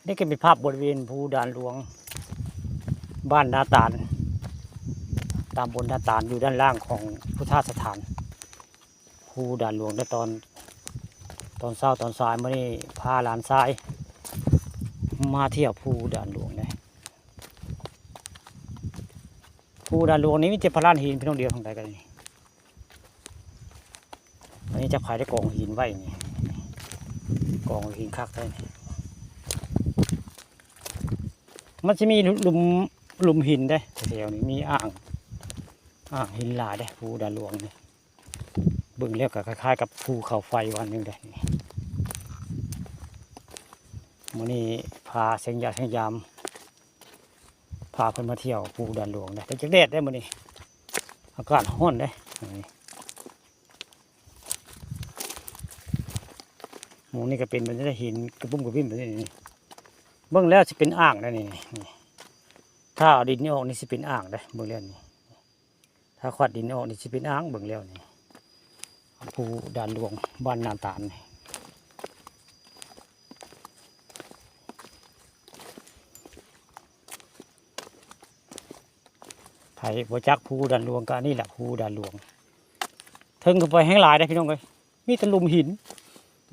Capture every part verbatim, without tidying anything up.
นี่ก็เป็นภาพบริเวณภูด่านหลวง บ้านนาตาล ตำบลนาตาล อยู่ด้านล่างของพุทธสถาน ภูด่านหลวง แต่ตอน ตอนเช้าตอนสายมื้อนี้พาหลานชายมาเที่ยวภูด่านหลวงเลย ภูด่านหลวงนี่มีแต่พลานหินพี่น้อง เดียวทางใดกันนี่ อันนี้จะขายได้กองหินไว้นี่ กองหินคักเลยนี่ มันจะมีหลุม หลุมหินเด้ แถวนี้มีอ่าง อ่างหินหลายเด้ ภูด่านหลวงนี่ เบิ่งแล้วก็คล้ายๆกับภูเขาไฟวันหนึ่งเด้นี่ มื้อนี้พาเสียงยาเสียงยาม พาเพิ่นมาเที่ยวภูด่านหลวงเด้ แต่จักแดดเด้มื้อนี้ อากาศร้อนเด้ นี่ หมู่นี้ก็เป็นแบบนี้ หินกระบุ้มกระบิ่มแบบนี้นี่ เบิ่งแล้วสิเป็นอ่างนะนี่ นี่ ถ้าเอาดินนี่ออกนี่สิเป็นอ่างเด้ เบิ่งแล้วนี่ ถ้าขวัดดินออกนี่สิเป็นอ่าง เบิ่งแล้วนี่ ภูด่านหลวง บ้านนาตาลนี่ ไผบ่จักภูด่านหลวงก็อันนี้แหละ ภูด่านหลวง เทิงขึ้นไปแฮงหลายเด้พี่น้องเอ้ย มีแต่หลุมหิน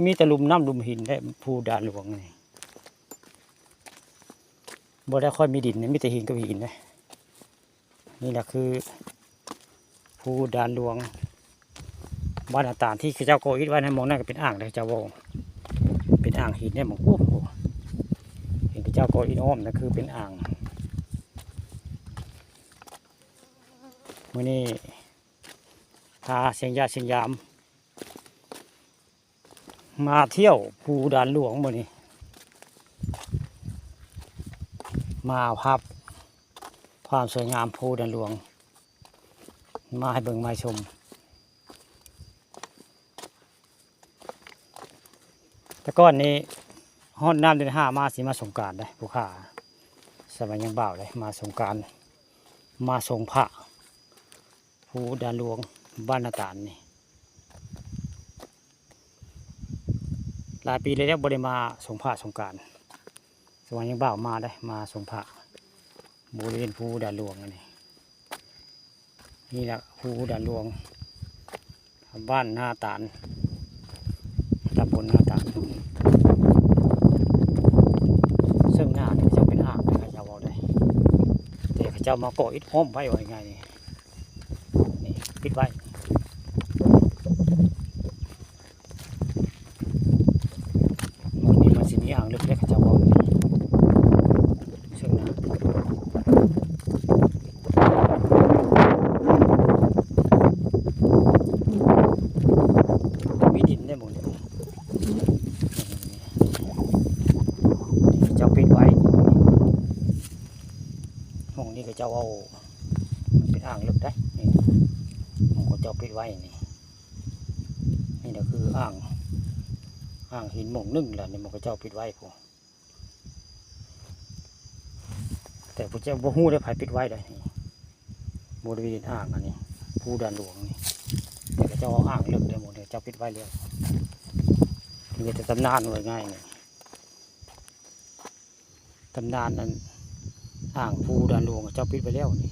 มีแต่หลุมน้ำหลุมหินเด้ ภูด่านหลวงนี่ บ่ได้ค่อยมีดินนะ มีแต่หินกับหินนะ นี่แหละคือ ภูด่านหลวง บ้านนาตาลที่เขาเจ้าก่ออิฐไว้นะ หม่องนั้นก็เป็นอ่างนะ เขาเจ้าว่าเป็นอ่างหินเนี่ย หม่อง โอ้โห เห็นเขาเจ้าก่ออิฐอ้อมนะ คือเป็นอ่าง มื้อนี้พาเสียงยาเสียงยาม มาเที่ยวภูด่านหลวงมื้อนี้ มาเอาภาพความสวยงามภูด่านหลวง มาให้เบิ่งมาให้ชม แต่ก่อนนี้ฮอดน้ำเดือนห้ามาสิมาสงกรานต์เด้ ผู้ข้า สมัยยังบ่าวเลย มาสงกรานต์ มาสงพระ ภูด่านหลวง บ้านนาตาลนี่ หลายปีแล้วบ่ได้มาสงพระสงกรานต์ สมัยยังบ่าวมาเด้ มาสงพระ บริเวณภูด่านหลวงอันนี้ นี่แหละภูด่านหลวง บ้านนาตาล ตำบลนาตาล ซึ่งหน้านี่เขาเจ้าเป็นอ่างนะ เขาเจ้าเว้าได้ แต่เขาเจ้ามาก่ออิฐอ้อมไว้ว่าง่ายๆนี่ นี่ปิดไว้ หม่องนี้มันสิมีอ่างลึกเด้ เขาเจ้าเว้า ซึ่งนะ มีดินได้หมดเลย นี่เขาเจ้าปิดไว้ หม่องนี้เขาเจ้าเอา มันเป็นอ่างลึกได้ นี่ หม่องเขาเจ้าปิดไว้นี่ นี่นะคืออ่าง อ่างหินหม่องหนึ่งแหละ นี่หม่องเขาเจ้าปิดไว้พุ้น แต่พุ้นเจ้าบ่ฮู้ได้ไผปิดไว้ได้ นี่ บริเวณอ่างอันนี้ ภูด่านหลวงนี่ แต่เขาเจ้าเอาอ่างลึกได้หมดเลย เจ้าปิดไว้แล้ว มีแต่ตำนานว่าง่ายนี่ ตำนานอันอ่างภูด่านหลวงเจ้าปิดไว้แล้วนี่